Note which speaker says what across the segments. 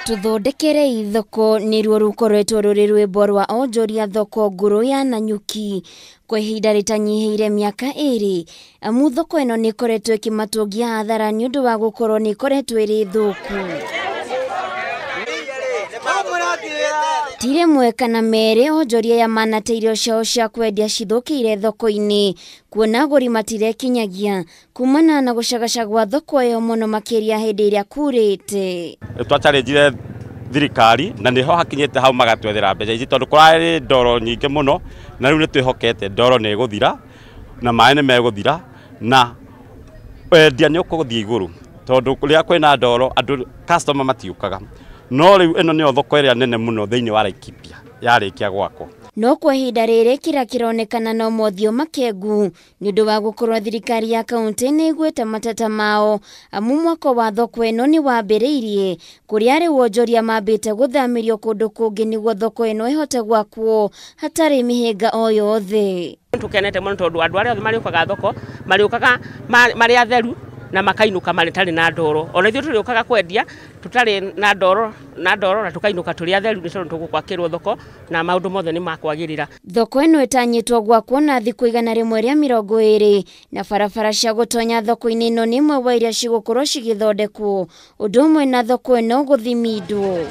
Speaker 1: Tuthondekerei thoko nĩruo rũkoretwo rũrĩ rwĩmbo rwa onjoria thoko ngũrũ ya Nanyuki kwa ihinda rĩtanyihĩire mĩaka 2 amu thoko ĩno nĩ ĩkoretwo ĩkĩmatũngia hathara nĩ ũndũ wa gũkorwo nĩ ĩkoretwo ĩrĩ thũku. Ti rĩmwe kana merĩ onjoria aya manate irio ciao cia kwendia cithũkĩire thoko-inĩ kuona agũri matirekinyagia kumana na gũcagaca gwa thoko ĩyo mũno makĩria hĩndĩ ĩrĩa kurĩte.
Speaker 2: Twacharĩnjire thirikari na nĩho hakinyĩte hau magatwethera mbeca ici tondũ kũrarĩ ndoro nyingĩ mũno na rĩu nĩtwĩhokete ndoro nĩ ĩgũthira na maĩ nĩ megũthira na wendia nĩ ũkũthiĩ igũrũ tondũ rĩrĩa kwĩna ndoro andũ customer matiũkaga. No rĩu ĩno nĩyo thoko ĩrĩa nene mũno thĩinĩ wa Laikipia yarĩkia gwakwo.
Speaker 1: No kwa ihinda rĩrĩ kĩrĩa kĩronekana no mothiũ makengu nĩ ũndũ wa gũkorwo thirikari ya kaunti nĩ ĩiguĩte mateta mao amu mwako wa thoko ĩno nĩ wambĩrĩirie kũrĩa rĩu onjoria mambĩte gũthamĩrio kũndũ kũngĩ nĩguo thoko ĩno ĩhote gwakwo hatarĩ mĩhĩnga o yothe.
Speaker 3: Tũkenete mũno tondũ andũ arĩa othe marĩũkaga thoko marĩũkaga marĩ atheru na makainũka matarĩ na ndoro. Ona ithuĩ tũrĩũkaga kwendia tũtarĩ na ndoro na tũkainũka tũrĩ atheru nĩ tondũ tũgũkwakĩrwo thoko na maũndũ mothe nĩ makwagĩrĩra.
Speaker 1: Thoko ĩno ĩtanyĩtwo gwakwo na thikũ 120 na barabara cia gũtonya thoko-inĩ ĩno nĩ ĩmwe wa iria cigũkorwo cigĩthondekwo ũndũ ũmwe na thoko ĩno gũthimindwo.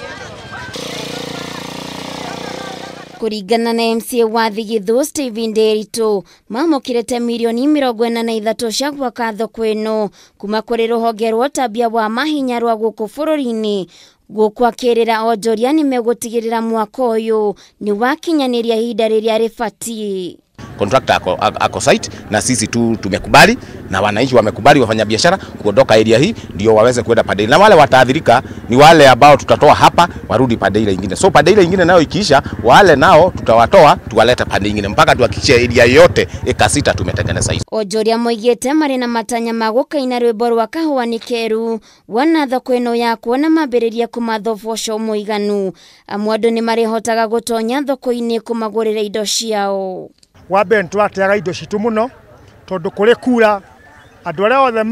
Speaker 1: Kũringana na MCA wa Thigithũ Stephen Nderitu mamũkĩrĩte mirioni 43 cia gwaka thoko ĩno kuma kũrĩ rũhonge rwa ũtambia wa mahinya rwa gũkũ bũrũri-inĩ. Gũkũ akĩrĩra onjoria nĩ megũtigĩrĩra mwaka ũyũ nĩ wakinyanĩria ihinda rĩrĩa rĩbatiĩ.
Speaker 4: Contractor ako site na sisi tu tumekubali na wananchi wamekubali, wafanyabiashara kuondoka area hii ndio waweze kwenda pande, na wale wataathirika ni wale ambao tutatoa hapa warudi pande ile nyingine. So pande ile nyingine nayo ikiisha, wale nao tutawatoa tuwaleta pande nyingine mpaka tuhakikishe area yote eka 6 tumetengeneza hizo.
Speaker 1: Onjoria moigĩte marĩ na matanya ma gũkaina rwĩmbo rwa kahũa nĩ keru wona thoko ĩno yakwo na mambĩrĩrie kũmathoboco mũiganu amu andũ nĩ marĩhotaga gũtonya thoko-inĩ kũmagũrĩra indo ciao.
Speaker 5: Wa mbere nĩ tũrateaga indo citũ mũno tondũ kũrĩ kura andũ arĩa othe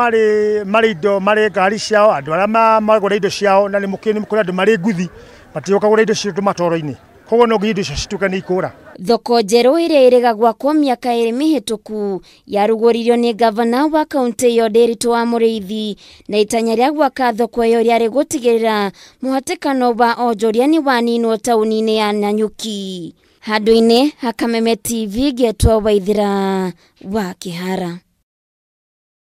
Speaker 5: marĩ indo marĩ ngari ciao andũ arĩa maragũra indo ciao na nĩ kũrĩ andũ marĩ nguthi matiũka kũgũra indo citũ matoro-inĩ, koguo no nginya indo icio cituĩke nĩ ikũra.
Speaker 1: Thoko njerũ ĩrĩa ĩrĩga gwakwo mĩaka 2 mĩhĩtũku yarugũririo nĩ gavana wa kaunti ĩyo Nderitu wa Mũrĩithi na itanya rĩa gwaka thoko ĩyo rĩarĩ gũtigĩrĩra mũhatĩkano wa onjoria nĩ waninwo taũni-inĩ ya Nanyuki. Handũ-inĩ ha Kameme TV ngetwo Waithira wa Kĩhara.